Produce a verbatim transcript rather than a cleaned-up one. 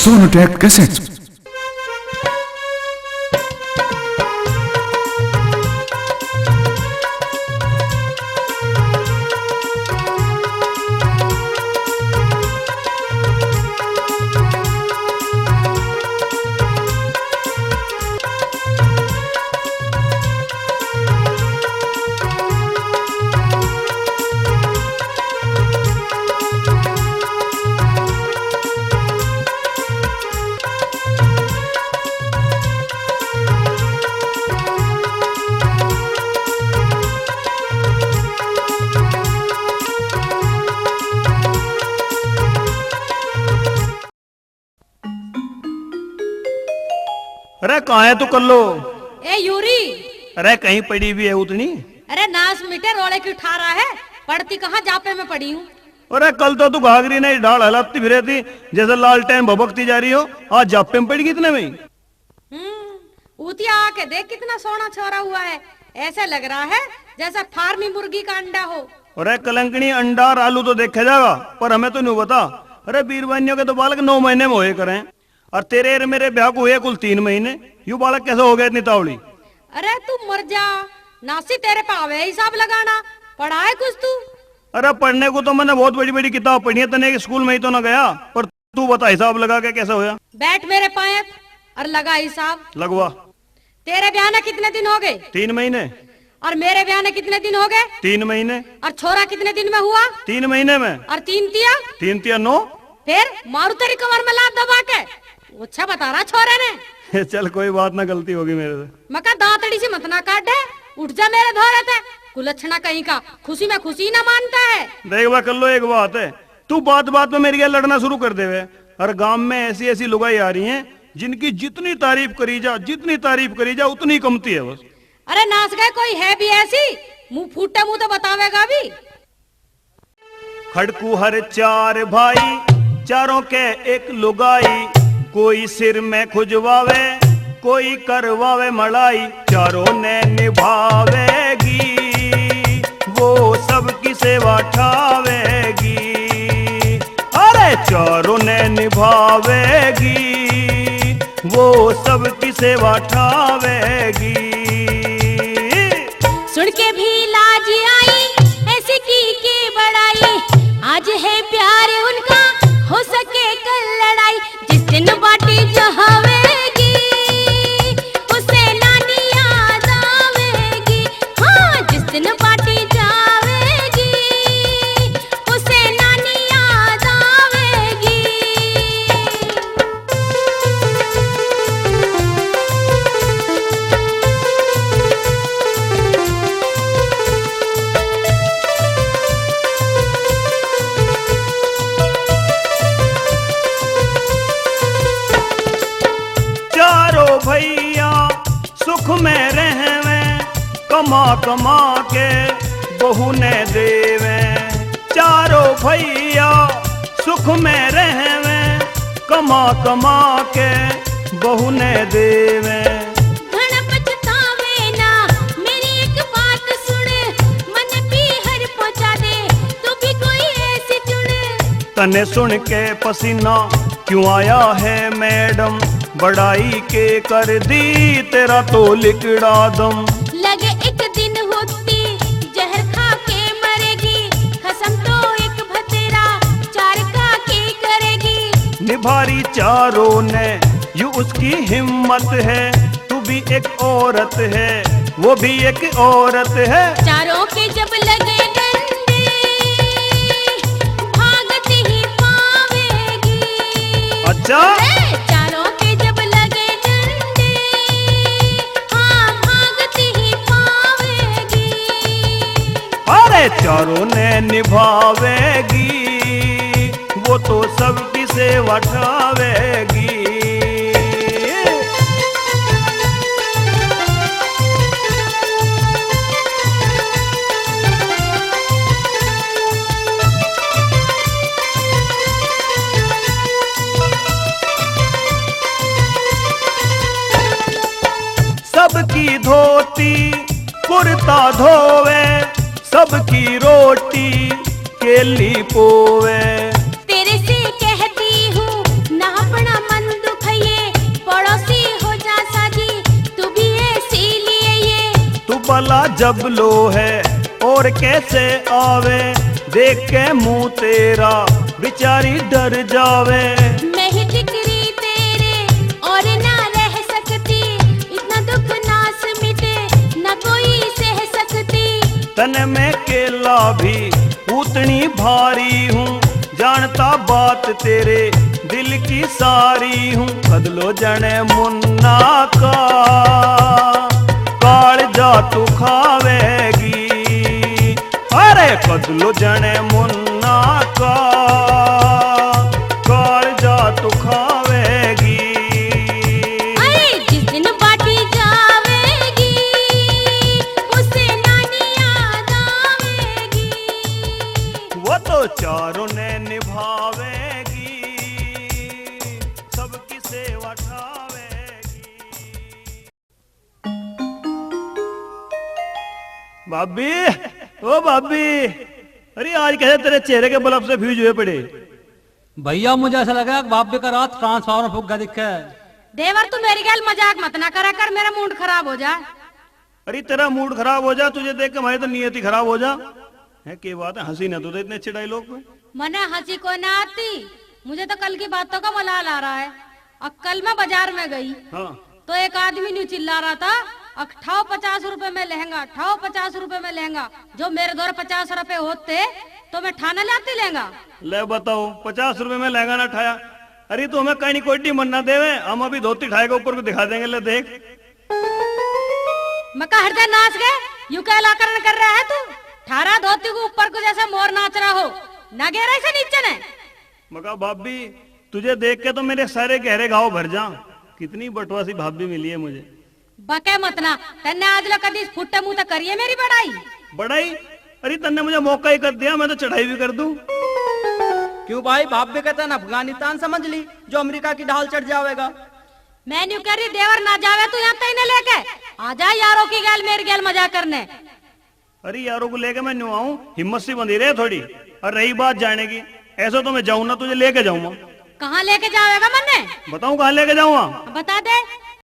Sonotech Cassettes. अरे कहाँ है तू कल्लो? A Yuri. अरे कहीं पड़ी भी है उतनी? अरे नाश मिटे रोले की ठारा है, पड़ती कहाँ जापे में पड़ी हूँ। अरे कल तो तू घाघरी नहीं ढाल हलाती फिरे थी, जैसे लालटेन भभकती जा रही हो। आज जापे में पड़ गई इतने में ही। हम्म, उतिया आके देख कितना सोना छोरा हुआ है, ऐसा लग रहा है जैसा फार्मी मुर्गी का अंडा हो। अरे कलंकनी, अंडा और आलू तो देखे जागा, पर हमें तो नहीं पता। अरे बीरबानियों के तो बालक नौ महीने में होए करें, और तेरे और मेरे ब्याह को हुए कुल तीन महीने, यू बालक कैसे हो गया इतनी तावली? अरे तू मर जा नासी, तेरे पे आवे हिसाब लगाना, पढ़ा है कुछ तू? अरे पढ़ने को तो मैंने बहुत बड़ी बड़ी किताब पढ़ी है, तने एक स्कूल में ही तो ना गया, पर तू बता हिसाब लगा के कैसे होया? बैठ मेरे पाए और लगा हिसाब। लगवा। तेरे ब्याह ने कितने दिन हो गए? तीन महीने। और मेरे ब्याह ने कितने दिन हो गए? तीन महीने। और छोरा कितने दिन में हुआ? तीन महीने में। और तीन तिया? तीन तिया नौ। फिर मारू तेरी कमर में लात दबा के। अच्छा बता रहा छोरे ने। चल कोई बात ना, गलती होगी मेरे से। मका दांतड़ी सी मत ना काट है, उठ जा मेरे धोरे ते। कुलक्षणा कहीं का, खुशी में खुशी ना मानता है। देख बा कल्लो, एक बात है, तू बात बात में मेरे लिए लड़ना शुरू कर देवे। और गांव में ऐसी ऐसी लुगाई आ रही हैं जिनकी जितनी तारीफ करी जा, जितनी तारीफ करी जा उतनी कमती है बस। अरे नाच गए, कोई है भी ऐसी? मुंह फूटे मुंह तो बतावेगा भी। खड़कू हर चार भाई, चारों के एक लुगाई, कोई सिर में खुजवावे, कोई करवावे मड़ाई, चारों ने निभावेगी, वो सबकी सेवा ठावेगी। अरे चारों ने निभावेगी, वो सबकी सेवा ठावेगी। सुन के भी लाज आई, ऐसी की की बड़ाई। आज है प्यार उनका, हो सके कल लड़ाई। जिस दिन बाटी जहावेगी, उसे नानी याद आवेगी। हाँ, जिस दिन बाटी जावेगी, उसे नानी याद आवेगी। चारों भैया सुख में रहवे, कमा कमा के बहू ने देवे। चारों भैया सुख में रहवे, कमा कमा के बहू ने देवे। घणा पछतावे ना, मेरी एक बात सुन, मन की हर पहुंचा दे, तू भी कोई ऐसी चुन। तने सुन के पसीना क्यों आया है मैडम, बड़ाई के कर दी तेरा तो लिकड़ा दम। लगे एक दिन होती जहर खा के मरेगी, खसम तो एक भतेरा चार का के करेगी। निभारी चारों ने यू उसकी हिम्मत है, तू भी एक औरत है, वो भी एक औरत है। चारों के जब लगे डंडे, भागती ही पावेगी। अच्छा? अरे, चारों के जब लगे डंडे, हाँ, भागती ही पावेगी। अरे, चारों ने निभावेगी, वो तो सबकी सेवा ठावेगी। सबकी धोती कुर्ता धोवे, सबकी रोटी केली पोवे। तेरे से कहती हूँ ना अपना जब लो है और कैसे आवे, देख के मुंह तेरा बेचारी डर जावे। मैं ही जिक्री तेरे और ना रह सकती, इतना दुख ना मिटे ना कोई सह सकती। तने मैं केला भी उतनी भारी हूँ, जानता बात तेरे दिल की सारी हूँ। कदलो जने मुन्ना का कालजा तू खावेगी, अरे कदलो जने मुन्ना का कालजा तू खावेगी। अरे जिस दिन बाटी जावेगी, उसे नानी याद आवेगी। वो तो चारों ने निभावेगी, सबकी सेवा ठावेगी। भाभी, ओ भाभी, अरे आज कैसे तेरे चेहरे के बल्ब से फ्यूज हुए पड़े? भैया, मुझे ऐसा लगा कि भाभी का रात ट्रांसफार्मर फूक गया दिखे। देवर, तू मेरी गैल मजाक मत ना करा कर, मेरा मूड खराब हो जा। अरे तेरा मूड खराब हो जा, तुझे देख के हमारी तो नीयत ही खराब हो जा। है, क्या बात है, हंसी ना तू तो इतने अच्छे डायलॉग पे। मने हंसी कोई ना आती, मुझे तो कल की बातों का मलाल आ रहा है। और कल मैं बाजार में गई, हाँ। तो एक आदमी न्यू चिल्ला रहा था, "अक ठाओ पचास रुपए में लहंगा, ठाओ पचास रुपए में लहंगा।" जो मेरे दौर पचास रुपए होते तो मैं ठाना लाती लहंगा। ले बताओ, पचास रुपए में लहंगा ना ठाया? अरे तू हमें कहीं कोई मन ना देवे, हम अभी धोती ठाए के ऊपर को दिखा देंगे। ले देख। मैं कहा, "हट जा, नाच गए, यू क्या लाकरण कर रहा है तू? ठारा धोती को ऊपर को जैसे मोर नाच रहा हो, ना गेरा इसे नीचे ने।" मैं कहा, "भाभी, तुझे देख के तो मेरे सारे गहरे घाव भर जा। कितनी बटवा सी भाभी मिली है मुझे।" बके मत ना, तन्ने आज लो कदी इस फुट्टे मुंह तक करिए मेरी बड़ाई। बड़ाई? अरे तन्ने मुझे मौका ही कर दिया, मैं तो चढ़ाई भी कर दूं। क्यों भाई, भाभी का तन अफगानिस्तान समझ ली, जो अमेरिका की ढाल चढ़ जावेगा? मैं न्यू कह रही, देवर ना जावे तू यहाँ तई ने लेके, आ जा यारों की गैल, मेरी गैल मजाक करने। अरे यारों को लेके मैं न्यू आऊं, हिम्मत सी बंधी रहे थोड़ी। और रही बात जाने की, ऐसा तो मैं जाऊं ना, तुझे लेके जाऊंगा। कहाँ लेके जावेगा मन्ने? बताऊं कहाँ लेके जाऊंगा? बता दे।